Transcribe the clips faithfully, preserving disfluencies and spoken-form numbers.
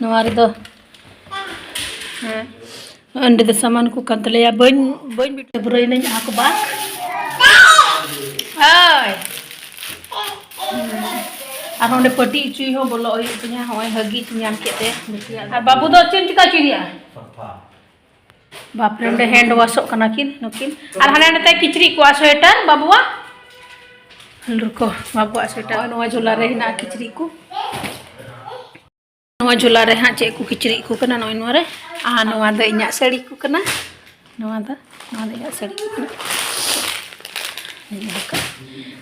ᱱᱚᱣᱟ ᱨᱮᱫᱚ, ᱦᱮᱸ, ᱚᱸᱰᱮ ᱫᱚ ᱥᱟᱢᱟᱱ ᱠᱚ ᱠᱟᱱ ᱛᱟᱞᱮᱭᱟ᱾ ᱵᱟᱹᱧ, ᱵᱟᱹᱧ ᱵᱤᱴᱟᱹ ᱵᱩᱨᱟᱹᱭ ᱱᱟᱹᱧ ᱟᱠᱚ ᱵᱟᱠ᱾ ᱳᱭ᱾ ᱟᱨ ᱚᱸᱰᱮ ᱯᱟᱹᱴᱤ ᱦᱚᱪᱚᱭ ᱦᱚᱸ ᱵᱚᱞᱚᱜ ᱦᱩᱭᱩᱜ ᱛᱤᱧᱟ᱾ ᱦᱚᱸᱜᱼᱚᱭ ᱦᱟᱹᱜᱤ ᱧᱟᱢ ᱠᱮᱫ ᱛᱮ᱾ ᱟᱨ ᱵᱟᱹᱵᱩ ᱫᱚ ᱪᱮᱫ ᱮᱢ ᱪᱤᱠᱟ ᱦᱚᱪᱚᱭᱮᱭᱟ? ᱵᱟᱯᱨᱮ, ᱚᱸᱰᱮ hand wash ᱚᱜ ᱠᱟᱱᱟ ᱠᱤᱱ ᱱᱩᱠᱤᱱ᱾ ᱟᱨ ᱦᱟᱱᱮ ᱱᱟᱛᱮ ᱠᱤᱪᱨᱤᱡ ᱠᱚ ᱟᱨ sweater ᱵᱟᱹᱵᱩᱣᱟᱜ᱾ ᱦᱟᱞᱩᱨ ᱠᱚ ᱵᱟᱹᱵᱩᱣᱟᱜ sweater᱾ ᱱᱚᱜᱼᱚᱭ ᱱᱚᱣᱟ ᱡᱷᱚᱞᱟ ᱨᱮ ᱦᱮᱱᱟᱜᱼᱟ ᱠᱤᱪᱨᱤᱡ ᱠᱚ᱾ ᱱᱚᱣᱟ ᱡᱷᱚᱞᱟ ᱨᱮ ᱦᱟᱸᱜ ᱪᱮᱫ ᱠᱚ ᱠᱤᱪᱨᱤᱡ ᱠᱚ ᱠᱟᱱᱟ, ᱱᱚᱜᱼᱚᱭ ᱱᱚᱣᱟ ᱨᱮ᱾ ᱟᱨ ᱱᱚᱣᱟ ᱫᱚ ᱤᱧᱟᱹᱜ ᱥᱟᱹᱲᱤ ᱠᱚ ᱠᱟᱱᱟ᱾ ᱱᱚᱣᱟ ᱫᱚ, ᱱᱚᱣᱟ ᱫᱚ ᱤᱧᱟᱹᱜ ᱥᱟᱹᱲᱤ ᱠᱚ ᱠᱟᱱᱟ᱾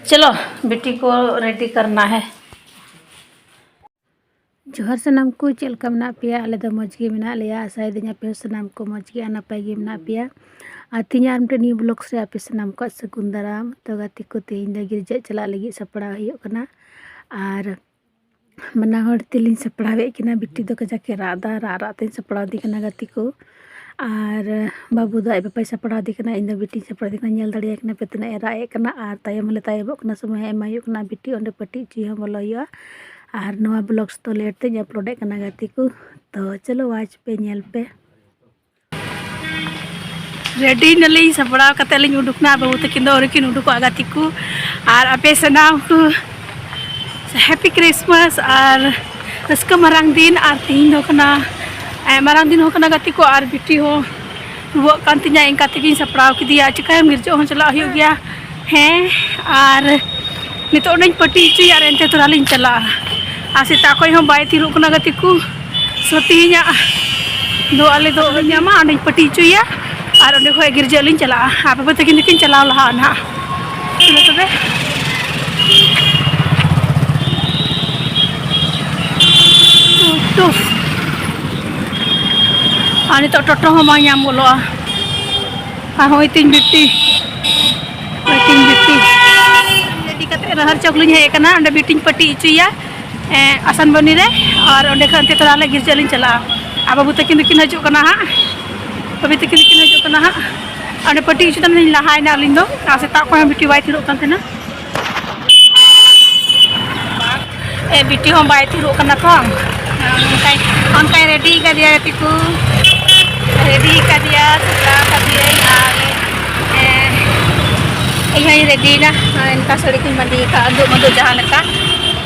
ᱪᱚᱞᱚ, ᱵᱤᱴᱤ ᱠᱚ ready ᱠᱟᱨᱱᱟ ᱦᱮ᱾ ᱡᱚᱦᱟᱨ ᱥᱟᱱᱟᱢ ᱠᱚ, ᱪᱮᱫ ᱞᱮᱠᱟ ᱢᱮᱱᱟᱜ ᱯᱮᱭᱟ? ᱟᱞᱮ ᱫᱚ ᱢᱚᱡᱽ ᱜᱮ ᱢᱮᱱᱟᱜ ᱞᱮᱭᱟ᱾ ᱟᱥᱟᱭᱮᱫᱟᱹᱧ ᱟᱯᱮ ᱦᱚᱸ ᱥᱟᱱᱟᱢ ᱠᱚ ᱢᱚᱡᱽ ᱜᱮ ᱟᱨ ᱱᱟᱯᱟᱭ ᱜᱮ ᱢᱮᱱᱟᱜ ᱯᱮᱭᱟ᱾ ᱟᱨ ᱛᱮᱦᱮᱧᱟᱜ ᱟᱨ ᱢᱤᱫᱴᱮᱱ new vlogs ᱨᱮ ᱟᱯᱮ ᱥᱟᱱᱟᱢ ᱠᱚᱣᱟᱜ ᱥᱟᱹᱜᱩᱱ ᱫᱟᱨᱟᱢ᱾ ᱛᱚ ᱜᱟᱛᱮ ᱠᱚ, ᱛᱮᱦᱮᱧ ᱫᱚ ᱜᱤᱨᱡᱟᱹ ᱪᱟᱞᱟᱜ ᱞᱟᱹᱜᱤᱫ ᱥᱟᱯᱲᱟᱣ ᱦᱩᱭᱩᱜ ᱠᱟᱱᱟ᱾ ᱟᱨ ᱵᱟᱱᱟ ᱦᱚᱲ ᱛᱮᱞᱤᱧ ᱥᱟᱯᱲᱟᱣᱮᱫ ᱠᱤᱱᱟ᱾ ᱵᱤᱴᱤ ᱫᱚ ᱠᱟᱡᱟᱠ ᱮ ᱨᱟᱜ ᱮᱫᱟ, ᱨᱟᱜ ᱨᱟᱜ ᱛᱮᱧ ᱥᱟᱯᱲᱟᱣ ᱮᱫᱮ ᱠᱟᱱᱟ ᱜᱟᱛᱮ ᱠᱚ᱾ ᱟᱨ ᱵᱟᱹᱵᱩ ᱫᱚ ᱟᱡ ᱵᱟᱵᱟᱭ ᱥᱟᱯᱲᱟᱣ ᱮᱫᱮ ᱠᱟᱱᱟ, ᱤᱧ ᱫᱚ ᱵᱤᱴᱤᱧ ᱥᱟᱯᱲᱟᱣ ᱮᱫᱮ ᱠᱟᱱᱟ᱾ ᱧᱮᱞ ᱫᱟᱲᱮᱭᱟᱭ ᱠᱟᱱᱟ ᱯᱮ ᱛᱤᱱᱟᱹᱜ ᱮ ᱨᱟᱜ ᱮᱫ ᱠᱟᱱᱟ᱾ ᱟᱨ ᱛᱟᱭᱚᱢ ᱦᱚᱸᱞᱮ ᱛᱟᱭᱚᱢᱚᱜ ᱠᱟᱱᱟ, ᱥᱚᱢᱚᱭ ᱦᱚᱸ ᱮᱢᱟᱭ ᱦᱩᱭᱩᱜ ᱠᱟᱱᱟ᱾ ᱵᱤᱴᱤ ᱚᱸᱰᱮ ᱯᱟᱹᱴᱤ ᱦᱚᱪᱚᱭ ᱦᱚᱸ ᱵᱚᱞᱚ ᱦᱩᱭᱩᱜᱼᱟ᱾ ᱟᱨ ᱱᱚᱣᱟ vlogs ᱫᱚ late ᱛᱮᱧ upload ᱮᱫ ᱠᱟᱱᱟ ᱜᱟᱛᱮ ᱠᱚ᱾ ᱛᱚ ᱪᱚᱞᱚ watch ᱯᱮ, ᱧᱮᱞ ᱯᱮ᱾ Ready ᱱᱟᱞᱤᱧ, ᱥᱟᱯᱲᱟᱣ ᱠᱟᱛᱮ ᱞᱤᱧ ᱩᱰᱩᱠ ᱱᱟ᱾ ᱵᱟᱹᱵᱩ ᱛᱟᱹᱠᱤᱱ ᱫᱚ ᱟᱹᱣᱨᱤ ᱠᱤᱱ ᱩᱰᱩᱠᱚᱜᱼᱟ ᱜᱟᱛᱮ ᱠᱚ᱾ ᱟᱨ ᱟᱯᱮ ᱥᱟᱱᱟᱢ ᱠᱚ happy Christmas ᱟᱨ ᱨᱟᱹᱥᱠᱟᱹ ᱢᱟᱨᱟᱝ ᱫᱤᱱ᱾ ᱟᱨ ᱛᱮᱦᱮᱧ ᱫᱚ ᱠᱟᱱᱟ, ᱮ, ᱢᱟᱨᱟᱝ ᱫᱤᱱ ᱦᱚᱸ ᱠᱟᱱᱟ ᱜᱟᱛᱮ ᱠᱚ, ᱟᱨ ᱵᱤᱴᱤ ᱦᱚᱸ ᱨᱩᱣᱟᱹᱜ ᱠᱟᱱ ᱛᱤᱧᱟ, ᱤᱱᱠᱟ ᱛᱮᱜᱮᱧ ᱥᱟᱯᱲᱟᱣ ᱠᱮᱫᱮᱭᱟ᱾ ᱪᱤᱠᱟᱹᱭᱟᱢ, ᱜᱤᱨᱡᱟᱹ ᱦᱚᱸ ᱪᱟᱞᱟᱜ ᱦᱩᱭᱩᱜ ᱜᱮᱭᱟ᱾ ᱦᱮᱸ, ᱟᱨ ᱱᱤᱛᱚᱜ ᱚᱸᱰᱮᱧ ᱯᱟᱹᱴᱤ ᱦᱚᱪᱚᱭᱟ ᱟᱨ ᱮᱱᱛᱮ ᱛᱷᱚᱲᱟ ᱞᱤᱧ ᱪᱟᱞᱟᱜᱼᱟ᱾ ᱟᱨ ᱥᱮᱛᱟᱜ ᱠᱷᱚᱱ ᱦᱚᱸ ᱵᱟᱭ ᱛᱷᱤᱨᱚᱜ ᱠᱟᱱᱟ ᱜᱟᱛᱮ ᱠᱚ᱾ So ᱛᱮᱦᱮᱧᱟᱜ ᱫᱚ ᱟᱞᱮ ᱫᱚ ᱚᱸᱰᱮ ᱧᱟᱢᱟ, ᱚᱸᱰᱮᱧ ᱯᱟᱹᱴᱤ ᱦᱚᱪᱚᱭᱟ ᱟᱨ ᱚᱸᱰᱮ ᱠᱷᱚᱱ ᱜᱤᱨᱡᱟᱹ ᱞᱤᱧ ᱪᱟᱞᱟᱜᱼᱟ᱾ ᱟᱨ ᱵᱟᱵᱟ ᱛᱟᱹᱠᱤᱱ ᱫᱚᱠᱤᱱ ᱪᱟᱞᱟᱣ ᱞᱟᱦᱟᱜᱼᱟ ᱱᱟᱦᱟᱜ᱾ ᱪᱚᱞᱚ ᱛᱚᱵᱮ᱾ ᱩᱯᱷ, ᱩᱯᱷ᱾ ᱟᱨ ᱱᱤᱛᱚᱜ ᱴᱳᱴᱳ ᱦᱚᱸ ᱵᱟᱝ ᱧᱟᱢ ᱜᱚᱫᱚᱜᱼᱟ᱾ ᱟᱨ ᱦᱚᱸᱜᱼᱚᱭ ᱛᱤᱧ ᱵᱤᱴᱤ, ᱦᱚᱸᱜᱼᱚᱭ ᱛᱤᱧ ᱵᱤᱴᱤ᱾ ᱨᱮᱰᱤ ᱠᱟᱛᱮ ᱨᱟᱦᱟᱨ ᱪᱚᱠ ᱞᱤᱧ ᱦᱮᱡ ᱟᱠᱟᱱᱟ, ᱚᱸᱰᱮ ᱵᱤᱴᱤᱧ ᱯᱟᱹᱴᱤ ᱦᱚᱪᱚᱭᱟ, ᱮᱸ, ᱟᱥᱟᱱᱵᱟᱱᱤ ᱨᱮ᱾ ᱟᱨ ᱚᱸᱰᱮ ᱠᱷᱚᱱ ᱛᱮ ᱛᱷᱚᱲᱟ ᱞᱮ ᱜᱤᱨᱡᱟᱹ ᱞᱤᱧ ᱪᱟᱞᱟᱜᱼᱟ᱾ ᱟᱨ ᱵᱟᱹᱵᱩ ᱛᱟᱹᱠᱤᱱ ᱫᱚᱠᱤᱱ ᱦᱤᱡᱩᱜ ᱠᱟᱱᱟ ᱦᱟᱸᱜ, ᱵᱟᱹᱵᱤ ᱛᱟᱹᱠᱤᱱ ᱫᱚᱠᱤᱱ ᱦᱤᱡᱩᱜ ᱠᱟᱱᱟ ᱦᱟᱸᱜ᱾ ᱚᱸᱰᱮ ᱯᱟᱹᱴᱤ ᱦᱚᱪᱚ ᱛᱟᱦᱮᱱ ᱞᱤᱧ ᱞᱟᱦᱟᱭᱮᱱᱟ ᱟᱹᱞᱤᱧ ᱫᱚ, ᱟᱨ ᱥᱮᱛᱟᱜ ᱠᱷᱚᱱ ᱦᱚᱸ ᱵᱤᱴᱤ ᱵᱟᱭ ᱛᱷᱤᱨᱚᱜ ᱠᱟᱱ ᱛᱟᱦᱮᱱᱟ᱾ ᱮ, ᱵᱤᱴᱤ ᱦᱚᱸ ᱵᱟᱭ ᱛᱷᱤᱨᱚᱜ ᱠᱟᱱᱟ ᱛᱚ, ᱚᱱᱠᱟᱭ ᱚᱱᱠᱟᱧ ᱨᱮᱰᱤ ᱠᱟᱫᱮᱭᱟ ᱜᱟᱛᱮ ᱠᱚ, ᱨᱮᱰᱤ ᱠᱟᱫᱮᱭᱟ, ᱥᱟᱯᱲᱟᱣ ᱠᱟᱫᱮᱭᱟᱹᱧ ᱟᱨ, ᱮ, ᱤᱧ ᱦᱚᱸᱧ ᱨᱮᱰᱤᱭᱮᱱᱟ᱾ ᱱᱚᱜᱼᱚᱭ ᱱᱚᱝᱠᱟ ᱥᱟᱹᱲᱤ ᱠᱚᱧ ᱵᱟᱸᱫᱮ ᱟᱠᱟᱫ, ᱟᱹᱫᱩᱜ ᱢᱟᱹᱫᱩᱜ ᱡᱟᱦᱟᱸ ᱞᱮᱠᱟ᱾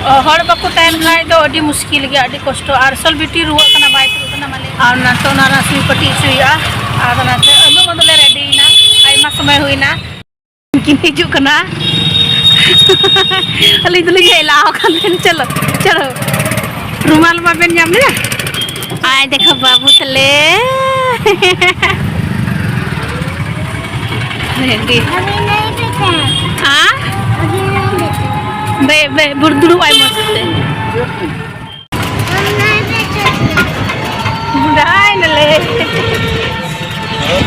ᱚ, ᱦᱚᱲ ᱵᱟᱠᱚ ᱛᱟᱦᱮᱱ ᱠᱷᱟᱡ ᱫᱚ ᱟᱹᱰᱤ ᱢᱩᱥᱠᱤᱞ ᱜᱮᱭᱟ, ᱟᱹᱰᱤ ᱠᱚᱥᱴᱚ᱾ ᱟᱨ ᱥᱚᱞ ᱵᱤᱴᱤ ᱨᱩᱣᱟᱹᱜ ᱠᱟᱱᱟ, ᱵᱟᱭ ᱛᱩᱫᱩᱜ ᱠᱟᱱᱟ ᱢᱟᱱᱮ, ᱟᱨ ᱚᱱᱟᱛᱮ ᱚᱱᱟ ᱨᱟᱥᱮ ᱯᱟᱹᱴᱤ ᱦᱚᱪᱚᱭ ᱦᱩᱭᱩᱜᱼᱟ᱾ ᱟᱨ ᱚᱱᱟᱛᱮ ᱟᱹᱫᱩᱜ ᱢᱟᱹᱫᱩᱜ ᱞᱮ ᱨᱮᱰᱤᱭᱮᱱᱟ, ᱟᱭᱢᱟ ᱥᱚᱢᱚᱭ ᱦᱩᱭᱱᱟ᱾ ᱩᱱᱠᱤᱱ ᱦᱤᱡᱩᱜ ᱠᱟᱱᱟ᱾ ᱟᱹᱞᱤᱧ ᱫᱚᱞᱤᱧ ᱦᱮᱡ ᱞᱟᱦᱟ ᱟᱠᱟᱱ ᱛᱟᱦᱮᱸᱱ᱾ ᱪᱚᱞᱚ, ᱪᱚᱞᱚ᱾ ᱨᱩᱢᱟᱞ ᱵᱟᱵᱮᱱ ᱧᱟᱢ ᱞᱮᱫᱟ? ᱟᱭ ᱫᱮᱠᱷᱚ ᱵᱟᱹᱵᱩ ᱛᱟᱞᱮ᱾ ᱦᱮᱸ? ᱵᱮ, ᱵᱮ, ᱵᱩᱨ-, ᱫᱩᱲᱩᱵ ᱟᱭ ᱢᱚᱡᱽ ᱛᱮ᱾ ᱵᱟᱭ ᱱᱟᱞᱮ᱾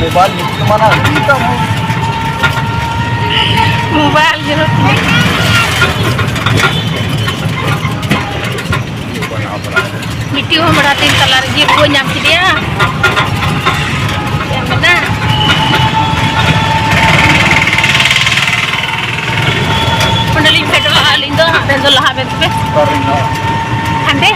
ᱢᱳᱵᱟᱭᱤᱞ ᱧᱩᱛᱩᱢ ᱢᱟᱱᱟ ᱪᱮᱫ ᱛᱟᱢ? ᱢᱳᱵᱟᱭᱤᱞ ᱡᱚᱨᱩᱨ ᱛᱤᱧ᱾ ᱵᱤᱴᱤ ᱦᱚᱸ ᱵᱟᱲᱟ ᱛᱤᱧ ᱛᱟᱞᱟ ᱨᱮᱜᱮ ᱨᱩᱣᱟᱹ ᱧᱟᱢ ᱠᱮᱫᱮᱭᱟ᱾ ᱪᱮᱫ ᱮᱢ ᱢᱮᱱᱟ? ᱚᱸᱰᱮᱞᱤᱧ ᱯᱷᱮᱰᱚᱜᱼᱟ ᱟᱹᱞᱤᱧ ᱫᱚ, ᱟᱵᱮᱱ ᱫᱚ ᱞᱟᱦᱟ ᱵᱮᱱ ᱯᱮ᱾ ᱦᱟᱸᱰᱮ᱾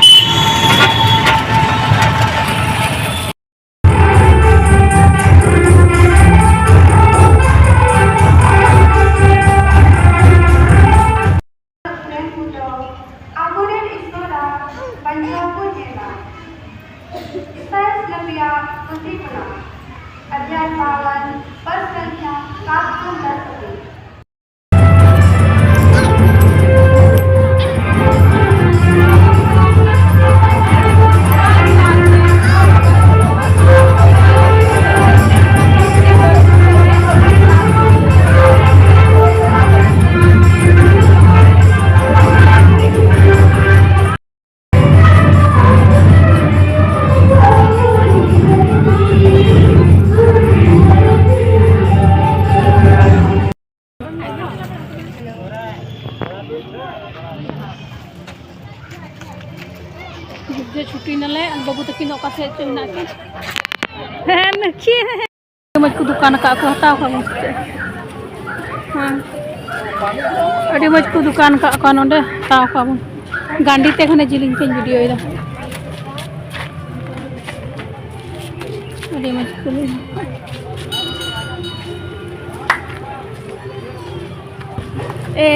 ᱟᱵᱚᱨᱮᱱ ᱤᱥᱚᱨᱟᱜ ᱵᱟᱧᱪᱟᱣ ᱠᱚ ᱧᱮᱞᱟ᱾ ᱥᱟᱭᱮᱱᱥ ᱨᱮᱭᱟᱜ ᱯᱩᱛᱷᱤ ᱠᱷᱚᱱᱟᱜ ᱚᱫᱷᱭᱟᱭ ᱵᱟᱣᱟᱱ, ᱯᱟᱨ ᱥᱚᱝᱠᱷᱭᱟ ᱥᱟᱛ ᱠᱷᱚᱱ ᱫᱚᱥ ᱦᱟᱹᱵᱤᱡ᱾ ᱜᱤᱫᱽᱨᱟᱹ ᱪᱷᱩᱴᱤ ᱱᱟᱞᱮ, ᱟᱨ ᱵᱟᱹᱵᱩ ᱛᱟᱹᱠᱤᱱ ᱫᱚ ᱚᱠᱟ ᱥᱮᱫ ᱪᱚ ᱦᱮᱱᱟᱜ ᱠᱤᱱ᱾ ᱦᱮᱸ, ᱱᱩᱠᱤᱱ᱾ ᱟᱹᱰᱤ ᱢᱚᱡᱽ ᱠᱚ ᱫᱚᱠᱟᱱ ᱟᱠᱟᱫ ᱠᱚ, ᱦᱟᱛᱟᱣ ᱠᱚᱣᱟ ᱵᱚᱱ ᱥᱮ ᱪᱮᱫ? ᱦᱮᱸ᱾ ᱟᱹᱰᱤ ᱢᱚᱡᱽ ᱠᱚ ᱫᱚᱠᱟᱱ ᱟᱠᱟᱫ ᱠᱚᱣᱟ ᱱᱚᱰᱮ, ᱦᱟᱛᱟᱣ ᱠᱚᱣᱟ ᱵᱚᱱ᱾ ᱜᱟᱱᱰᱤ ᱛᱮ ᱠᱷᱟᱱᱮ ᱡᱤᱞᱤᱧ ᱛᱮᱧ ᱵᱷᱤᱰᱤᱭᱳᱭᱮᱫᱟ᱾ ᱟᱹᱰᱤ ᱢᱚᱡᱽ ᱠᱚ ᱞᱟᱹᱭᱟ᱾ ᱮ᱾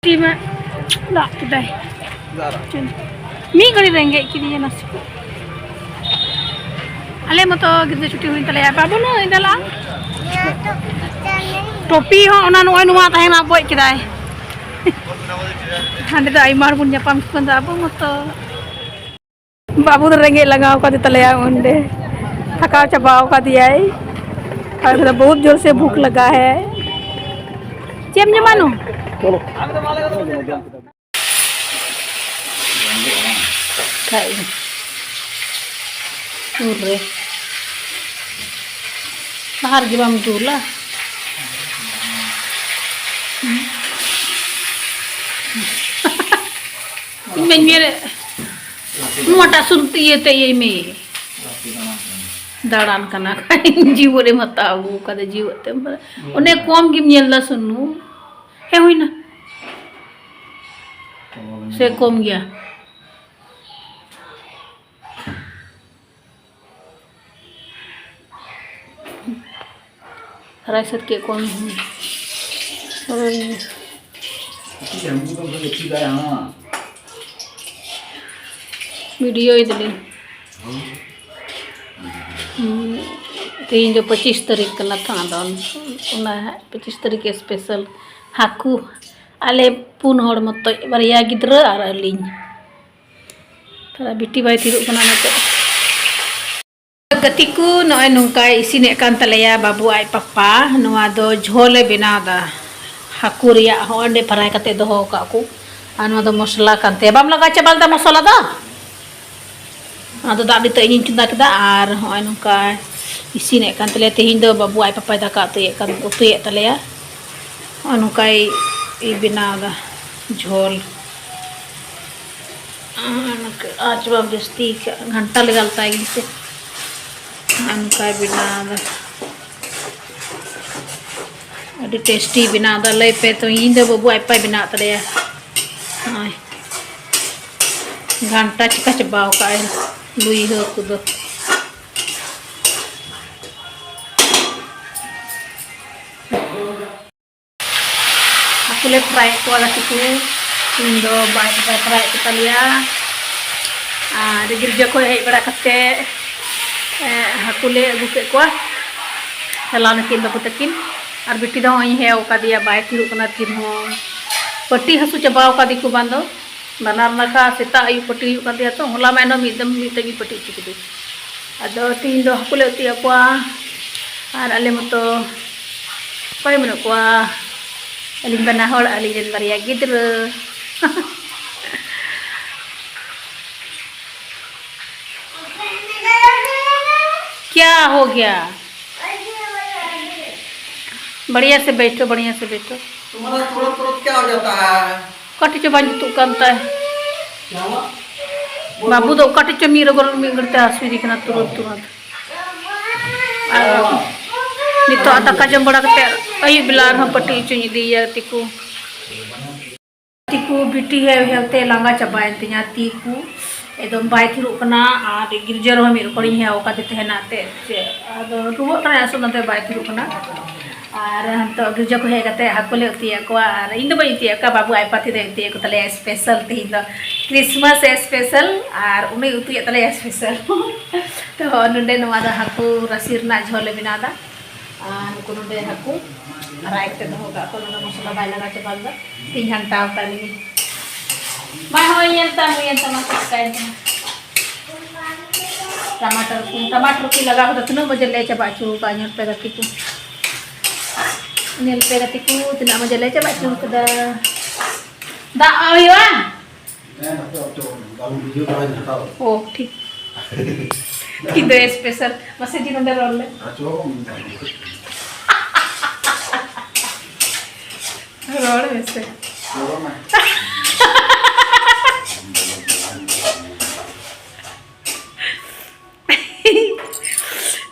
ᱴᱤᱢᱟ ᱫᱟᱜ ᱠᱮᱫᱟᱭ᱾ ᱢᱤᱫ ᱜᱷᱟᱹᱲᱤ ᱨᱮᱸᱜᱮᱡ ᱠᱮᱫᱤᱧᱟ ᱱᱟᱥᱮ᱾ ᱟᱞᱮ ᱢᱚᱛᱚ ᱜᱤᱫᱽᱨᱟᱹ ᱪᱷᱩᱴᱤ ᱦᱩᱭᱮᱱ ᱛᱟᱞᱮᱭᱟ, ᱵᱟᱹᱵᱩ ᱱᱩᱭ ᱫᱟᱞᱟ᱾ ᱴᱚᱯᱤ ᱦᱚᱸ ᱚᱱᱟ ᱱᱚᱜᱼᱚᱭ ᱱᱚᱣᱟ ᱛᱟᱦᱮᱱᱟ, ᱵᱚᱡ ᱠᱮᱫᱟᱭ᱾ ᱦᱟᱸᱰᱮ ᱫᱚ ᱟᱭᱢᱟ ᱦᱚᱲ ᱵᱚᱱ ᱧᱟᱯᱟᱢ ᱠᱟᱱ ᱫᱚ ᱟᱵᱚ ᱢᱚᱛᱚ᱾ ᱵᱟᱹᱵᱩ ᱫᱚ ᱨᱮᱸᱜᱮᱡ ᱞᱟᱜᱟᱣ ᱠᱟᱫᱮ ᱛᱟᱞᱮᱭᱟ, ᱚᱸᱰᱮ ᱛᱷᱟᱠᱟᱣ ᱪᱟᱵᱟᱣ ᱠᱟᱫᱮᱭᱟᱭ᱾ ᱟᱨ ᱵᱚᱦᱩᱛ ᱡᱳᱨ ᱥᱮ ᱵᱷᱩᱠ ᱞᱟᱜᱟ ᱦᱮ᱾ ᱪᱮᱫ ᱮᱢ ᱡᱚᱢᱟ ᱱᱩ? ᱪᱚᱞᱚ᱾ ᱠᱷᱟᱡ ᱫᱚ᱾ ᱥᱩᱨ ᱨᱮ᱾ ᱞᱟᱦᱟ ᱨᱮᱜᱮ ᱵᱟᱢ ᱫᱩᱞᱟ? ᱤᱧ ᱢᱟᱧ ᱢᱮᱱᱮᱫ, ᱱᱚᱣᱟᱴᱟᱜ ᱥᱩᱨ ᱤᱭᱟᱹᱛᱮ ᱤᱭᱟᱹᱭ ᱢᱮ᱾ ᱫᱟᱬᱟᱱ ᱠᱟᱱᱟ᱾ ᱡᱤᱣᱮᱫ ᱮᱢ ᱦᱟᱛᱟᱣ ᱟᱹᱜᱩ ᱠᱟᱫᱟ, ᱡᱤᱣᱮᱫ ᱛᱮᱢ᱾ ᱚᱱᱮ ᱠᱚᱢ ᱜᱮᱢ ᱧᱮᱞ ᱫᱟ ᱥᱩᱱᱩ᱾ ᱦᱮᱸ, ᱦᱩᱭᱱᱟ᱾ ᱥᱮ ᱠᱚᱢ ᱜᱮᱭᱟ? ᱯᱷᱨᱟᱭ ᱥᱟᱹᱛ ᱠᱮᱫ ᱠᱚᱣᱟᱢ᱾ ᱳᱭ᱾ ᱵᱷᱤᱰᱤᱭᱳᱭ ᱫᱟᱞᱤᱧ᱾ ᱦᱩᱸ, ᱛᱮᱦᱮᱧ ᱫᱚ ᱯᱚᱸᱪᱤᱥ ᱛᱟᱹᱨᱤᱠᱷ ᱠᱟᱱᱟ ᱛᱚ, ᱟᱫᱚ ᱚᱱᱟ ᱯᱚᱸᱪᱤᱥ ᱛᱟᱹᱨᱤᱠᱷ ᱥᱯᱮᱥᱟᱞ ᱦᱟᱹᱠᱩ, ᱟᱞᱮ ᱯᱩᱱ ᱦᱚᱲ ᱢᱚᱛᱚᱡ, ᱵᱟᱨᱭᱟ ᱜᱤᱫᱽᱨᱟᱹ ᱟᱨ ᱟᱹᱞᱤᱧ᱾ ᱛᱷᱚᱲᱟ ᱵᱤᱴᱤ ᱵᱟᱭ ᱛᱷᱤᱨᱚᱜ ᱠᱟᱱᱟ ᱚᱱᱟᱛᱮ᱾ ᱜᱟᱛᱮ ᱠᱚ, ᱱᱚᱜᱼᱚᱭ ᱱᱚᱝᱠᱟᱭ ᱤᱥᱤᱱᱮᱫ ᱠᱟᱱ ᱛᱟᱞᱮᱭᱟ ᱵᱟᱹᱵᱩ ᱟᱡ ᱯᱟᱯᱟ᱾ ᱱᱚᱣᱟ ᱫᱚ ᱡᱷᱳᱞᱮ ᱵᱮᱱᱟᱣ ᱮᱫᱟ ᱦᱟᱹᱠᱩ ᱨᱮᱭᱟᱜ, ᱦᱚᱸ ᱚᱸᱰᱮ ᱯᱷᱨᱟᱭ ᱠᱟᱛᱮ ᱫᱚᱦᱚ ᱟᱠᱟᱫ ᱠᱚ᱾ ᱟᱨ ᱱᱚᱣᱟ ᱫᱚ ᱢᱚᱥᱞᱟ ᱠᱟᱱ ᱛᱟᱭᱟ, ᱵᱟᱢ ᱞᱟᱜᱟᱣ ᱪᱟᱵᱟ ᱞᱮᱫᱟ ᱢᱚᱥᱞᱟ ᱫᱚ? ᱚᱱᱟ ᱫᱚ ᱫᱟᱜ ᱱᱤᱛᱚᱜ ᱤᱧᱤᱧ ᱪᱚᱸᱫᱟ ᱠᱮᱫᱟ᱾ ᱟᱨ ᱦᱚᱸᱜᱼᱚᱭ ᱱᱚᱝᱠᱟ ᱤᱥᱤᱱᱮᱫ ᱠᱟᱱ ᱛᱟᱞᱮᱭᱟ᱾ ᱛᱮᱦᱮᱧ ᱫᱚ ᱵᱟᱹᱵᱩ ᱟᱡ ᱯᱟᱯᱟᱭ ᱫᱟᱠᱟ ᱩᱛᱩᱭᱮᱫ ᱠᱟᱱ, ᱩᱛᱩᱭᱮᱫ ᱛᱟᱞᱮᱭᱟ᱾ ᱦᱚᱸᱜᱼᱚᱭ ᱱᱚᱝᱠᱟᱭ ᱵᱮᱱᱟᱣ ᱮᱫᱟ ᱡᱷᱳᱞ᱾ ᱟᱨ ᱱᱚᱝᱠᱟ ᱟᱸᱪ ᱵᱟᱢ ᱡᱟᱹᱥᱛᱤ ᱠᱟᱜᱼᱟ, ᱜᱷᱟᱱᱴᱟ ᱞᱮᱜᱟ ᱞᱮᱛᱟᱭ ᱜᱤᱧ ᱥᱮ᱾ ᱟᱨ ᱱᱚᱝᱠᱟᱭ ᱵᱮᱱᱟᱣ ᱮᱫᱟ᱾ ᱟᱹᱰᱤ ᱴᱮᱥᱴᱤ ᱵᱮᱱᱟᱣ ᱮᱫᱟ᱾ ᱞᱟᱹᱭ ᱯᱮ ᱛᱚ, ᱤᱧ ᱫᱚ ᱵᱟᱹᱵᱩ ᱟᱡ ᱯᱟᱯᱟᱭ ᱵᱮᱱᱟᱣ ᱮᱫ ᱛᱟᱞᱮᱭᱟ᱾ ᱱᱚᱜᱼᱚᱭ᱾ ᱜᱷᱟᱱᱴᱟ ᱪᱤᱠᱟ ᱪᱟᱵᱟᱣ ᱠᱟᱜᱼᱟᱭ ᱞᱩᱭ ᱦᱟᱹᱠᱩ ᱫᱚ᱾ ᱦᱟᱹᱠᱩ ᱞᱮ ᱯᱷᱨᱟᱭᱮᱫ ᱠᱚᱣᱟ ᱜᱟᱛᱮ ᱠᱚ᱾ ᱤᱧ ᱫᱚ ᱵᱟᱭ ᱵᱟᱭ ᱯᱷᱨᱟᱭᱮᱫ ᱠᱚ ᱛᱟᱞᱮᱭᱟ᱾ ᱟᱨ ᱜᱤᱨᱡᱟᱹ ᱠᱷᱚᱱ ᱦᱮᱡ ᱵᱟᱲᱟ ᱠᱟᱛᱮ, ᱮ, ᱦᱟᱹᱠᱩ ᱞᱮ ᱟᱹᱜᱩ ᱠᱮᱫ ᱠᱚᱣᱟ᱾ ᱪᱟᱞᱟᱣ ᱱᱟᱹᱠᱤᱱ ᱵᱟᱹᱵᱩ ᱛᱟᱹᱠᱤᱱ᱾ ᱟᱨ ᱵᱤᱴᱤ ᱫᱚ ᱦᱚᱸᱜᱼᱚᱭ ᱤᱧ ᱦᱮᱣ ᱠᱟᱫᱮᱭᱟ, ᱵᱟᱭ ᱛᱷᱤᱨᱚᱜ ᱠᱟᱱᱟ ᱛᱷᱤᱨ ᱦᱚᱸ᱾ ᱯᱟᱹᱴᱤ ᱦᱟᱹᱥᱩ ᱪᱟᱵᱟᱣ ᱠᱟᱫᱮ ᱠᱚ ᱵᱟᱝ ᱫᱚ᱾ ᱵᱟᱱᱟᱨ ᱱᱟᱠᱷᱟ ᱥᱮᱛᱟᱜ ᱟᱹᱭᱩᱵ ᱯᱟᱹᱴᱤ ᱦᱩᱭᱩᱜ ᱠᱟᱱ ᱛᱟᱭᱟ ᱛᱚ, ᱦᱚᱞᱟ ᱢᱟ ᱮᱱᱦᱚᱸ ᱢᱤᱫ ᱫᱚᱢ ᱢᱤᱫᱴᱮᱡ ᱜᱮ ᱯᱟᱹᱴᱤ ᱦᱚᱪᱚ ᱠᱮᱫᱮ᱾ ᱟᱫᱚ ᱛᱤᱦᱤᱧ ᱫᱚ ᱦᱟᱹᱠᱩ ᱞᱮ ᱩᱛᱩᱭᱮᱫ ᱠᱚᱣᱟ᱾ ᱟᱨ ᱟᱞᱮ ᱢᱚᱛᱚ ᱚᱠᱚᱭ ᱵᱟᱹᱱᱩᱜ ᱠᱚᱣᱟ? ᱟᱹᱞᱤᱧ ᱵᱟᱱᱟ ᱦᱚᱲ, ᱟᱹᱞᱤᱧ ᱨᱮᱱ ᱵᱟᱨᱭᱟ ᱜᱤᱫᱽᱨᱟᱹ᱾ क्या हो गया? बढ़िया से बैठो, बढ़िया से बैठो। तुम्हारा तुरंत तुरंत क्या हो जाता है? ᱚᱠᱟ ᱴᱷᱮᱡ ᱪᱚ ᱵᱟᱝ ᱡᱩᱛᱩᱜ ᱠᱟᱱ ᱛᱟᱭ᱾ क्या हुआ? ᱵᱟᱹᱵᱩ ᱫᱚ ᱚᱠᱟ ᱴᱷᱮᱡ ᱪᱚ ᱢᱤᱫ ᱨᱚᱜᱚᱞ ᱢᱤᱫ ᱜᱷᱟᱹᱲᱤᱡ ᱛᱮ ᱦᱟᱹᱥᱩᱭᱮᱫᱮ ᱠᱟᱱᱟ ᱛᱩᱨᱟᱹᱛ ᱛᱩᱨᱟᱹᱛ᱾ ᱟᱨ ᱱᱤᱛᱚᱜ ᱫᱟᱠᱟ ᱡᱚᱢ ᱵᱟᱲᱟ ᱠᱟᱛᱮ ᱟᱹᱭᱩᱵ ᱵᱮᱞᱟ ᱟᱨᱦᱚᱸ ᱯᱟᱹᱴᱤ ᱦᱚᱪᱚᱧ ᱤᱫᱤᱭᱮᱭᱟ ᱛᱤᱠᱩ᱾ ᱛᱤᱠᱩ ᱵᱤᱴᱤ ᱦᱮᱣ ᱦᱮᱣ ᱛᱮ ᱞᱟᱸᱜᱟ ᱪᱟᱵᱟᱭᱮᱱ ᱛᱤᱧᱟ ᱛᱤ ᱠᱚ, ᱮᱠᱫᱚᱢ ᱵᱟᱭ ᱛᱷᱤᱨᱚᱜ ᱠᱟᱱᱟ᱾ ᱟᱨ ᱜᱤᱨᱡᱟᱹ ᱨᱮᱦᱚᱸ ᱢᱤᱫ ᱨᱚᱠᱚᱢᱤᱧ ᱦᱮᱣ ᱠᱟᱫᱮ ᱛᱟᱦᱮᱱᱟ ᱮᱱᱛᱮᱫ, ᱪᱮᱫ ᱟᱫᱚ ᱨᱩᱣᱟᱹᱜ ᱠᱟᱱᱟᱭ ᱟᱥᱚᱞ, ᱚᱱᱟᱛᱮ ᱵᱟᱭ ᱛᱷᱤᱨᱚᱜ ᱠᱟᱱᱟ᱾ ᱟᱨ ᱱᱤᱛᱚᱜ ᱜᱤᱨᱡᱟᱹ ᱠᱚ ᱦᱮᱡ ᱠᱟᱛᱮ ᱦᱟᱹᱠᱩ ᱞᱮ ᱩᱛᱩᱭᱮᱫ ᱠᱚᱣᱟ, ᱟᱨ ᱤᱧ ᱫᱚ ᱵᱟᱹᱧ ᱩᱛᱩᱭᱮᱫ ᱠᱚᱣᱟ, ᱵᱟᱹᱵᱩ ᱟᱡ ᱯᱟᱛᱤ ᱫᱚᱭ ᱩᱛᱩᱭᱮᱫ ᱠᱚ ᱛᱟᱞᱮᱭᱟ special ᱛᱮᱦᱮᱧ ᱫᱚ, Christmas special, ᱟᱨ ᱩᱱᱤᱭ ᱩᱛᱩᱭᱮᱫ ᱛᱟᱞᱮᱭᱟ special᱾ ᱛᱚ ᱱᱚᱰᱮ ᱱᱚᱣᱟ ᱫᱚ ᱦᱟᱹᱠᱩ ᱨᱟᱥᱮ ᱨᱮᱱᱟᱜ ᱡᱷᱚᱞ ᱞᱮ ᱵᱮᱱᱟᱣ ᱮᱫᱟ᱾ ᱟᱨ ᱱᱩᱠᱩ ᱱᱚᱰᱮ ᱦᱟᱹᱠᱩ ᱯᱷᱨᱟᱭ ᱠᱟᱛᱮ ᱫᱚᱦᱚ ᱠᱟᱜ ᱠᱚ, ᱱᱚᱰᱮ ᱢᱚᱥᱞᱟ ᱵᱟᱭ ᱞᱟᱜᱟᱣ ᱪᱟᱵᱟ ᱞᱮᱫᱟ, ᱛᱤᱧ ᱜᱷᱟᱱᱴᱟᱣ ᱠᱟᱜ ᱞᱟᱹᱜᱤᱫ᱾ ᱢᱟ ᱦᱚᱸᱜᱼᱚᱭ ᱧᱮᱞ ᱛᱟᱢ, ᱦᱩᱭᱮᱱ ᱛᱟᱢᱟ, ᱪᱮᱠᱟᱭᱮᱱ ᱛᱟᱢᱟ᱾ ᱴᱟᱢᱟᱴᱟᱨ ᱠᱚ, ᱴᱟᱢᱟᱴᱟᱨ ᱠᱚ ᱞᱟᱜᱟᱣ ᱠᱟᱛᱮ ᱛᱤᱱᱟᱹᱜ ᱢᱚᱡᱽ ᱞᱮ ᱪᱟᱵᱟ ᱦᱚᱪᱚ ᱠᱟᱜᱼᱟ, ᱧᱮᱞ ᱯᱮ ᱜᱟᱛᱮ ᱠᱚ᱾ ᱧᱮᱞ ᱯᱮ ᱜᱟᱛᱮ ᱠᱚ, ᱛᱤᱱᱟᱹᱜ ᱢᱚᱡᱽ ᱞᱮ ᱪᱟᱵᱟ ᱦᱚᱪᱚ ᱠᱟᱫᱟ᱾ ᱫᱟᱜ ᱦᱩᱭᱩᱜᱼᱟ? ᱚ, ᱴᱷᱤᱠ᱾ ᱛᱤᱦᱤᱧ ᱫᱚ special᱾ ᱢᱟᱥᱮ ᱡᱤ ᱱᱚᱰᱮ ᱨᱚᱲ ᱞᱮ᱾ ᱨᱚᱲ ᱢᱮᱥᱮ᱾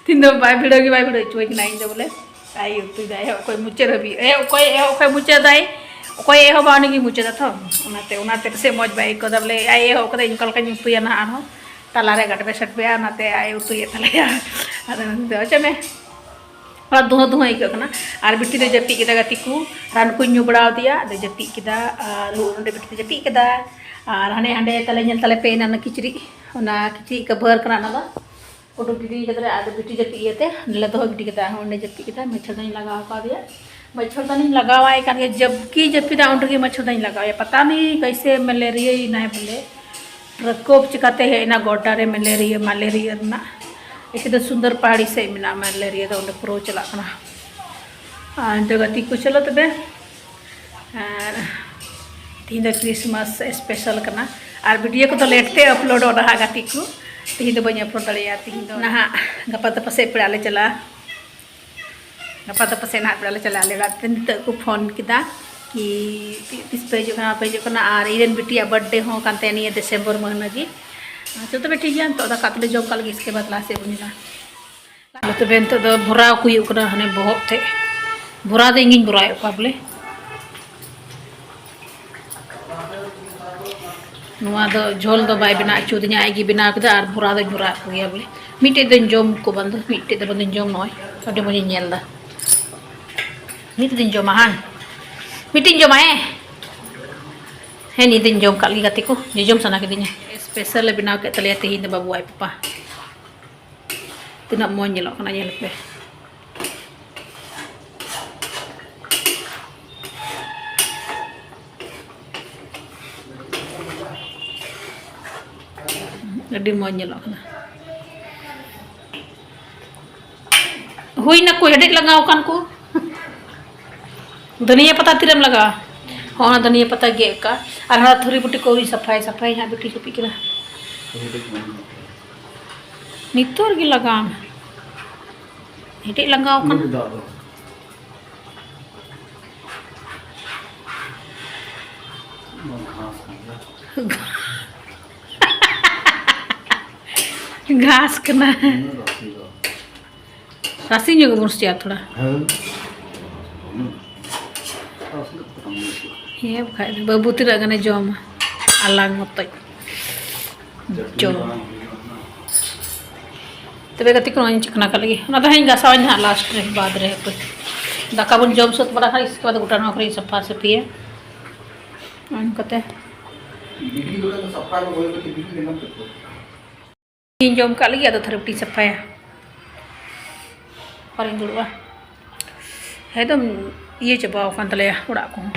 ᱛᱤᱦᱤᱧ ᱫᱚ ᱵᱟᱭ ᱵᱷᱤᱲᱟᱹᱣ ᱜᱮ ᱵᱟᱭ ᱵᱷᱤᱲᱟᱹᱣ ᱦᱚᱪᱚᱣᱟᱹᱧ ᱠᱟᱱᱟ ᱤᱧ ᱫᱚ ᱵᱚᱞᱮ᱾ ᱟᱭ ᱩᱛᱩᱭ ᱫᱟᱭ, ᱮᱦᱚᱵ ᱠᱷᱚᱡ ᱢᱩᱪᱟᱹᱫ ᱦᱟᱹᱵᱤᱡ, ᱮᱦᱚᱵ ᱚᱠᱚᱭ, ᱮᱦᱚᱵ ᱠᱷᱚᱡ ᱢᱩᱪᱟᱹᱫᱟᱭ, ᱚᱠᱚᱭᱮ ᱮᱦᱚᱵᱟ ᱩᱱᱤᱜᱮ ᱢᱩᱪᱟᱹᱫᱟ ᱛᱷᱚ᱾ ᱚᱱᱟᱛᱮ ᱚᱱᱟᱛᱮ ᱯᱟᱥᱮᱡ ᱢᱚᱡᱽ ᱵᱟᱭ ᱟᱹᱭᱠᱟᱹᱣ ᱫᱟ, ᱵᱚᱞᱮ ᱟᱡ ᱮ ᱮᱦᱚᱵ ᱠᱟᱫᱟ, ᱤᱧ ᱚᱠᱟ ᱞᱮᱠᱟᱧ ᱩᱛᱩᱭᱟ ᱱᱟᱦᱟᱜ ᱟᱨᱦᱚᱸ ᱛᱟᱞᱟᱨᱮ ᱜᱟᱰᱵᱮ ᱥᱟᱰᱵᱮᱭᱟ, ᱚᱱᱟᱛᱮ ᱟᱡ ᱮ ᱩᱛᱩᱭᱮᱫ ᱛᱟᱞᱮᱭᱟ᱾ ᱟᱫᱚ ᱢᱮᱱᱫᱟ ᱚᱪᱚᱜ ᱢᱮ, ᱛᱷᱚᱲᱟ ᱫᱩᱦᱟᱹ ᱫᱩᱦᱟᱹ ᱟᱹᱭᱠᱟᱹᱜ ᱠᱟᱱᱟ᱾ ᱟᱨ ᱵᱤᱴᱤ ᱫᱚ ᱡᱟᱹᱯᱤᱫ ᱠᱮᱫᱟ ᱜᱟᱛᱮ ᱠᱚ, ᱨᱟᱱ ᱠᱚᱧ ᱧᱩ ᱵᱟᱲᱟ ᱟᱫᱮᱭᱟ, ᱟᱫᱚ ᱡᱟᱹᱯᱤᱫ ᱠᱮᱫᱟ᱾ ᱟᱨ ᱱᱚᱰᱮ ᱵᱤᱴᱤ ᱫᱚ ᱡᱟᱹᱯᱤᱫ ᱠᱮᱫᱟ᱾ ᱟᱨ ᱦᱟᱱᱮ ᱦᱟᱸᱰᱮ ᱛᱟᱞᱮ ᱧᱮᱞ ᱛᱟᱞᱮ ᱯᱮ ᱮᱱᱟ ᱚᱱᱟ ᱠᱤᱪᱨᱤᱡ, ᱚᱱᱟ ᱠᱤᱪᱨᱤᱡ ᱠᱟᱵᱷᱟᱨ ᱠᱟᱱᱟ ᱚᱱᱟ ᱫᱚ᱾ ᱩᱰᱩᱠ ᱜᱤᱰᱤ ᱠᱟᱫᱟᱞᱮ, ᱟᱫᱚ ᱵᱤᱴᱤ ᱡᱟᱹᱯᱤᱫ ᱤᱭᱟᱹᱛᱮ ᱱᱚᱸᱰᱮ ᱫᱚᱦᱚ ᱜᱤᱰᱤ ᱠᱟᱫᱟ᱾ ᱚᱸᱰᱮ ᱡᱟᱹᱯᱤᱫ ᱠᱮᱫᱟ᱾ ᱢᱟᱹᱪᱷᱟᱹᱨ ᱫᱟᱹᱧ ᱞᱟᱜᱟᱣ ᱠᱟᱣᱫᱮᱭᱟ, ᱢᱟᱹᱪᱷᱟᱹᱨ ᱫᱟᱹᱧ ᱞᱟᱜᱟᱣᱟᱭ ᱠᱟᱱ ᱜᱮᱭᱟ, ᱡᱟᱹᱵᱠᱤ ᱡᱟᱹᱯᱤᱫᱟ ᱩᱱ ᱨᱮᱜᱮ ᱢᱟᱹᱪᱷᱟᱹᱨ ᱫᱟᱹᱧ ᱞᱟᱜᱟᱣᱟᱭᱟ᱾ ᱯᱟᱛᱟ ᱱᱤ ᱠᱟᱹᱭᱥᱮ ᱢᱮᱞᱮᱨᱤᱭᱟᱹᱭᱮᱱᱟᱭ ᱵᱚᱞᱮ, ᱯᱨᱚᱠᱳᱯ ᱪᱤᱠᱟᱛᱮ ᱦᱮᱡ ᱮᱱᱟ ᱜᱚᱰᱰᱟ ᱨᱮ ᱢᱮᱞᱮᱨᱤᱭᱟᱹ, ᱢᱟᱞᱮᱨᱤᱭᱟᱹ ᱨᱮᱱᱟᱜ᱾ ᱮᱥᱮ ᱫᱚ ᱥᱩᱱᱫᱚᱨ ᱯᱟᱦᱟᱲᱤ ᱥᱮᱫ ᱢᱮᱱᱟᱜᱼᱟ ᱢᱮᱞᱮᱨᱤᱭᱟᱹ ᱫᱚ, ᱚᱸᱰᱮ ᱯᱩᱨᱟᱹ ᱪᱟᱞᱟᱜ ᱠᱟᱱᱟ᱾ ᱟᱨ ᱱᱤᱛᱚᱜ ᱜᱟᱛᱮ ᱠᱚ ᱪᱚᱞᱚ ᱛᱚᱵᱮ, ᱟᱨ ᱛᱤᱦᱤᱧ ᱫᱚ Christmas special ᱠᱟᱱᱟ᱾ ᱟᱨ video ᱠᱚᱫᱚ late ᱛᱮ uploadᱚᱜ ᱱᱟᱦᱟᱜ ᱜᱟᱛᱮ ᱠᱚ, ᱛᱤᱦᱤᱧ ᱫᱚ ᱵᱟᱹᱧ upload ᱫᱟᱲᱮᱭᱟᱜᱼᱟ᱾ ᱛᱤᱦᱤᱧ ᱫᱚ ᱱᱟᱦᱟᱜ ᱜᱟᱯᱟ ᱫᱚ ᱯᱟᱥᱮᱡ ᱯᱮᱲᱟ ᱞᱮ ᱪᱟᱞᱟᱜᱼᱟ, ᱜᱟᱯᱟ ᱫᱚ ᱯᱟᱥᱮᱡ ᱱᱟᱦᱟᱜ ᱯᱮᱲᱟ ᱞᱮ ᱪᱟᱞᱟᱜᱼᱟ ᱟᱞᱮ ᱚᱲᱟᱜ ᱛᱮ᱾ ᱱᱤᱛᱚᱜ ᱠᱚ ᱯᱷᱳᱱ ᱠᱮᱫᱟ ᱠᱤ ᱛᱤ- ᱛᱤᱥ ᱯᱮ ᱦᱤᱡᱩᱜ ᱠᱟᱱᱟ, ᱵᱟᱯᱮ ᱦᱤᱡᱩᱜ ᱠᱟᱱᱟ᱾ ᱟᱨ ᱤᱧ ᱨᱮᱱ ᱵᱤᱴᱤᱭᱟᱜ birthday ᱦᱚᱸ ᱠᱟᱱ ᱛᱟᱭᱟ ᱱᱤᱭᱟᱹ December ᱢᱟᱹᱦᱱᱟᱹ ᱜᱮ᱾ ᱟᱪᱪᱷᱟ ᱛᱚᱵᱮ ᱴᱷᱤᱠ ᱜᱮᱭᱟ, ᱱᱤᱛᱚᱜ ᱫᱟᱠᱟ ᱩᱛᱩ ᱞᱮ ᱡᱚᱢ ᱠᱟᱜ ᱞᱮᱜᱮ, ᱤᱥᱠᱮ ᱵᱟᱫᱽ ᱞᱟᱦᱟ ᱥᱮᱫ ᱵᱚᱱ ᱧᱮᱞᱟ᱾ ᱟᱫᱚ ᱛᱚᱵᱮ ᱱᱤᱛᱚᱜ ᱫᱚ ᱵᱷᱚᱨᱟᱣ ᱠᱚ ᱦᱩᱭᱩᱜ ᱠᱟᱱᱟ ᱦᱟᱱᱮ ᱵᱚᱦᱚᱜ ᱛᱮ᱾ ᱵᱷᱚᱨᱟᱣ ᱫᱚ ᱤᱧ ᱜᱤᱧ ᱵᱷᱚᱨᱟᱣᱮᱫ ᱠᱚᱣᱟ ᱵᱚᱞᱮ᱾ ᱱᱚᱣᱟ ᱫᱚ ᱡᱷᱳᱞ ᱫᱚ ᱵᱟᱭ ᱵᱮᱱᱟᱣ ᱦᱚᱪᱚ ᱫᱤᱧᱟ, ᱟᱡ ᱜᱮ ᱵᱮᱱᱟᱣ ᱠᱮᱫᱟ᱾ ᱟᱨ ᱵᱷᱚᱨᱟᱣ ᱫᱚᱧ ᱵᱷᱚᱨᱟᱣᱮᱫ ᱠᱚᱜᱮᱭᱟ ᱵᱚᱞᱮ᱾ ᱢᱤᱫᱴᱮᱡ ᱫᱚᱧ ᱡᱚᱢ ᱠᱚ ᱵᱟᱝ ᱫᱚ, ᱢᱤᱫᱴᱮᱡ ᱫᱚ ᱵᱟᱝ ᱫᱚᱧ ᱡᱚᱢ᱾ ᱱᱚᱜᱼᱚᱭ ᱟᱹᱰᱤ ᱢᱚᱡᱽ ᱤᱧ ᱧᱮᱞ ᱮᱫᱟ᱾ ᱢᱤᱫᱴᱮᱡ ᱫᱚᱧ ᱡᱚᱢᱟ ᱦᱟᱝ, ᱢᱤᱫᱴᱮᱡ ᱤᱧ ᱡᱚᱢᱟ ᱦᱮᱸ᱾ ᱦᱮᱸ, ᱱᱤᱭᱟᱹ ᱫᱚᱧ ᱡᱚᱢ ᱠᱟᱜ ᱞᱮᱜᱮ ᱜᱟᱛᱮ ᱠᱚ, ᱡᱚᱡᱚᱢ ᱥᱟᱱᱟ ᱠᱤᱫᱤᱧᱟ᱾ Special ᱞᱮ ᱵᱮᱱᱟᱣ ᱠᱮᱫ ᱛᱟᱞᱮᱭᱟ ᱛᱮᱦᱮᱧ ᱫᱚ ᱵᱟᱹᱵᱩ ᱟᱡ ᱯᱟᱯᱟ᱾ ᱛᱤᱱᱟᱹᱜ ᱢᱚᱡᱽ ᱧᱮᱞᱚᱜ ᱠᱟᱱᱟ ᱧᱮᱞ ᱯᱮ᱾ ᱟᱹᱰᱤ ᱢᱚᱡᱽ ᱧᱮᱞᱚᱜ ᱠᱟᱱᱟ᱾ ᱦᱩᱭ ᱱᱟᱠᱚ, ᱦᱮᱰᱮᱡ ᱞᱟᱜᱟᱣ ᱟᱠᱟᱱ ᱠᱚ᱾ ᱫᱷᱟᱹᱱᱤᱭᱟᱹ ᱯᱟᱛᱟ ᱛᱤᱨᱮᱢ ᱞᱟᱜᱟᱣᱟ? ᱦᱚᱸ, ᱚᱱᱟ ᱫᱷᱟᱹᱱᱤᱭᱟᱹ ᱯᱟᱛᱟ ᱜᱮᱫ ᱠᱟᱜ᱾ ᱟᱨ ᱦᱟᱱᱟ ᱛᱷᱟᱹᱨᱤ ᱵᱟᱹᱴᱤ ᱠᱚ ᱟᱹᱣᱨᱤ ᱥᱟᱯᱷᱟᱭ, ᱥᱟᱯᱷᱟᱭ ᱦᱟᱸᱜ ᱵᱤᱴᱤ ᱡᱟᱹᱯᱤᱫ ᱠᱮᱫᱟ᱾ ᱱᱤᱛᱚᱜ ᱨᱮᱜᱮ ᱞᱟᱜᱟᱣ ᱢᱮ᱾ ᱦᱮᱰᱮᱡ ᱞᱟᱜᱟᱣ ᱠᱟᱱᱟ᱾ ᱩᱰᱩᱠ ᱫᱟᱜ ᱫᱚ᱾ ᱵᱟᱝ ᱜᱷᱟᱥ ᱠᱟᱱᱟ᱾ ᱜᱷᱟᱥ ᱠᱟᱱᱟ᱾ ᱩᱱᱟᱹᱜ ᱨᱟᱥᱮ ᱫᱚ᱾ ᱨᱟᱥᱮ ᱧᱚᱜ ᱜᱮᱵᱚᱱ ᱨᱟᱥᱮᱭᱟ ᱛᱷᱚᱲᱟ᱾ ᱦᱮᱸ᱾ ᱩᱱᱟᱹᱜ ᱨᱟᱥᱮ ᱫᱚ ᱵᱟᱝ ᱵᱩᱡᱷᱟᱹᱜᱼᱟ᱾ ᱦᱮᱸ, ᱵᱟᱠᱷᱟᱡ ᱫᱚ ᱵᱟᱹᱵᱩ ᱛᱤᱱᱟᱹᱜ ᱜᱟᱱᱮ ᱡᱚᱢᱟ? ᱟᱞᱟᱝ ᱢᱚᱛᱚᱡ ᱡᱚᱢ᱾ ᱛᱚᱵᱮ ᱜᱟᱛᱮ ᱠᱚ, ᱱᱚᱜᱼᱚᱭ ᱤᱧ ᱪᱤᱠᱱᱟ ᱠᱟᱜ ᱞᱟᱹᱜᱤᱫ, ᱚᱱᱟ ᱫᱚ ᱦᱟᱸᱜ ᱤᱧ ᱜᱟᱥᱟᱣᱟᱹᱧ ᱦᱟᱸᱜ ᱞᱟᱥᱴ ᱨᱮ, ᱵᱟᱫᱽ ᱨᱮ᱾ ᱦᱟᱯᱮ, ᱫᱟᱠᱟ ᱵᱚᱱ ᱡᱚᱢ ᱥᱟᱹᱛ ᱵᱟᱲᱟ ᱠᱷᱟᱱ, ᱤᱥᱠᱮ ᱵᱟᱫᱽ ᱜᱚᱴᱟ ᱱᱚᱣᱟ ᱠᱚᱨᱮᱧ ᱥᱟᱯᱷᱟ ᱥᱟᱹᱯᱷᱤᱭᱟ᱾ ᱚᱱᱠᱟᱛᱮ ᱤᱧ ᱡᱚᱢ ᱠᱟᱜ ᱞᱟᱹᱜᱤᱫ, ᱟᱫᱚ ᱛᱷᱟᱹᱨᱤ ᱵᱟᱹᱴᱤᱧ ᱥᱟᱯᱷᱟᱭᱟ᱾ ᱚᱠᱟᱨᱤᱧ ᱫᱩᱲᱩᱵᱼᱟ? ᱮᱠᱫᱚᱢ ᱤᱭᱟᱹ ᱪᱟᱵᱟᱣ ᱟᱠᱟᱱ ᱛᱟᱞᱮᱭᱟ ᱚᱲᱟᱜ ᱠᱚᱦᱚᱸ᱾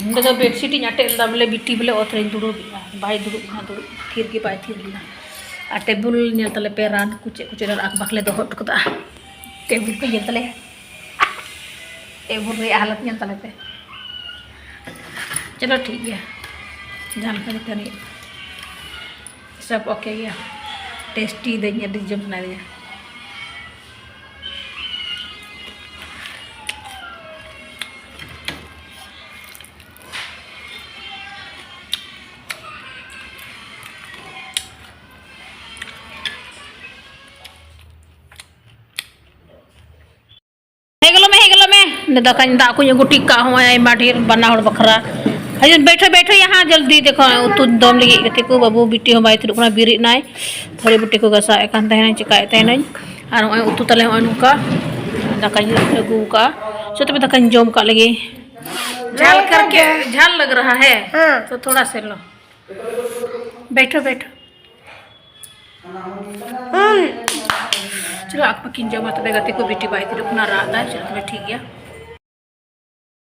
ᱱᱚᱸᱰᱮ ᱫᱚ ᱵᱮᱰᱥᱤᱴ ᱤᱧ ᱟᱴᱮᱫ ᱞᱮᱫᱟ, ᱵᱚᱞᱮ ᱵᱤᱴᱤ ᱵᱚᱞᱮ ᱚᱛ ᱨᱮᱧ ᱫᱩᱲᱩᱵᱮᱜᱼᱟ, ᱵᱟᱭ ᱫᱩᱲᱩᱵ ᱞᱮᱱᱟ, ᱫᱩᱲᱩᱵ ᱛᱷᱤᱨ ᱜᱮ ᱵᱟᱭ ᱛᱷᱤᱨ ᱞᱮᱱᱟ᱾ ᱟᱨ ᱴᱮᱵᱩᱞ ᱧᱮᱞ ᱛᱟᱞᱮ ᱯᱮ, ᱨᱟᱱ ᱠᱚ ᱪᱮᱫ ᱠᱚ ᱪᱮᱫ ᱟᱠ ᱵᱟᱠ ᱞᱮ ᱫᱚᱦᱚ ᱦᱚᱴᱚ ᱠᱟᱫᱟ᱾ ᱴᱮᱵᱩᱞ ᱯᱮ ᱧᱮᱞ ᱛᱟᱞᱮᱭᱟ, ᱴᱮᱵᱩᱞ ᱨᱮᱭᱟᱜ ᱦᱟᱞᱚᱛ ᱧᱮᱞ ᱛᱟᱞᱮ ᱯᱮ᱾ ᱪᱚᱞᱚ ᱴᱷᱤᱠ ᱜᱮᱭᱟ, ᱡᱟᱦᱟᱸ ᱞᱮᱠᱟ ᱜᱮ ᱛᱟᱦᱮᱱ ᱦᱩᱭᱩᱜ᱾ ᱥᱚᱵ ᱳᱠᱮ ᱜᱮᱭᱟ, ᱴᱮᱥᱴᱤ ᱫᱟᱹᱧ, ᱟᱹᱰᱤ ᱡᱚᱢ ᱥᱟᱱᱟᱭᱮᱫᱤᱧᱟ᱾ ᱦᱮᱡ ᱜᱚᱞᱚᱜ ᱢᱮ, ᱦᱮᱡ ᱜᱚᱞᱚᱜ ᱢᱮ᱾ ᱫᱟᱠᱟᱧ, ᱫᱟᱜ ᱠᱚᱧ ᱟᱹᱜᱩ ᱴᱷᱤᱠ ᱠᱟᱜ, ᱦᱚᱸᱜᱼᱚᱭ ᱟᱭᱢᱟ ᱰᱷᱮᱨ ᱵᱟᱱᱟ ᱦᱚᱲ ᱵᱟᱠᱷᱨᱟ᱾ ᱦᱤᱡᱩᱜ, ᱵᱮᱴᱷᱳ, ᱵᱮᱴᱷᱳ ᱭᱟᱦᱟᱸ ᱡᱚᱞᱫᱤ᱾ ᱫᱮᱠᱷᱚ, ᱩᱛᱩ ᱫᱚᱢ ᱞᱟᱹᱜᱤᱫ ᱜᱟᱛᱮ ᱠᱚ, ᱵᱟᱹᱵᱩ ᱵᱤᱴᱤ ᱦᱚᱸ ᱵᱟᱭ ᱛᱩᱫᱩᱜ ᱠᱟᱱᱟ, ᱵᱮᱨᱮᱫ ᱱᱟᱭ᱾ ᱛᱷᱟᱹᱨᱤ ᱵᱟᱹᱴᱤ ᱠᱚ ᱜᱟᱥᱟᱣᱮᱫ ᱠᱟᱱ ᱛᱟᱦᱮᱱᱟᱹᱧ, ᱪᱮᱠᱟᱭᱮᱫ ᱛᱟᱦᱮᱱᱟᱹᱧ᱾ ᱟᱨ ᱱᱚᱜᱼᱚᱭ ᱩᱛᱩ ᱛᱟᱞᱮ ᱱᱚᱜᱼᱚᱭ ᱱᱚᱝᱠᱟ ᱫᱟᱠᱟᱧ ᱟᱹᱜᱩ ᱠᱟᱜᱼᱟ᱾ ᱪᱚ ᱛᱚᱵᱮ ᱫᱟᱠᱟᱧ ᱡᱚᱢ ᱠᱟᱜ ᱞᱮᱜᱮ᱾ ᱡᱷᱟᱞ ᱠᱟᱨᱠᱮ, ᱡᱷᱟᱞ ᱞᱟᱜ ᱨᱟᱦᱟ ᱦᱮ? ᱦᱮᱸ᱾ ᱛᱚ ᱛᱷᱚᱲᱟ ᱥᱮ ᱞᱚ᱾ ᱵᱮᱴᱷᱳ, ᱵᱮᱴᱷᱳ᱾ ᱪᱚᱞᱚ, ᱟᱠ ᱯᱟᱹᱠᱤᱱ ᱡᱚᱢᱟ ᱛᱚᱵᱮ, ᱜᱟᱛᱮ ᱠᱚ, ᱵᱤᱴᱤ ᱵᱟᱭ ᱛᱤᱨᱩᱵ ᱠᱟᱱᱟ, ᱨᱟᱜ ᱫᱟᱭ᱾ ᱪᱚᱞᱚ ᱛᱚᱵᱮ, ᱴᱷᱤᱠ ᱜᱮᱭᱟ᱾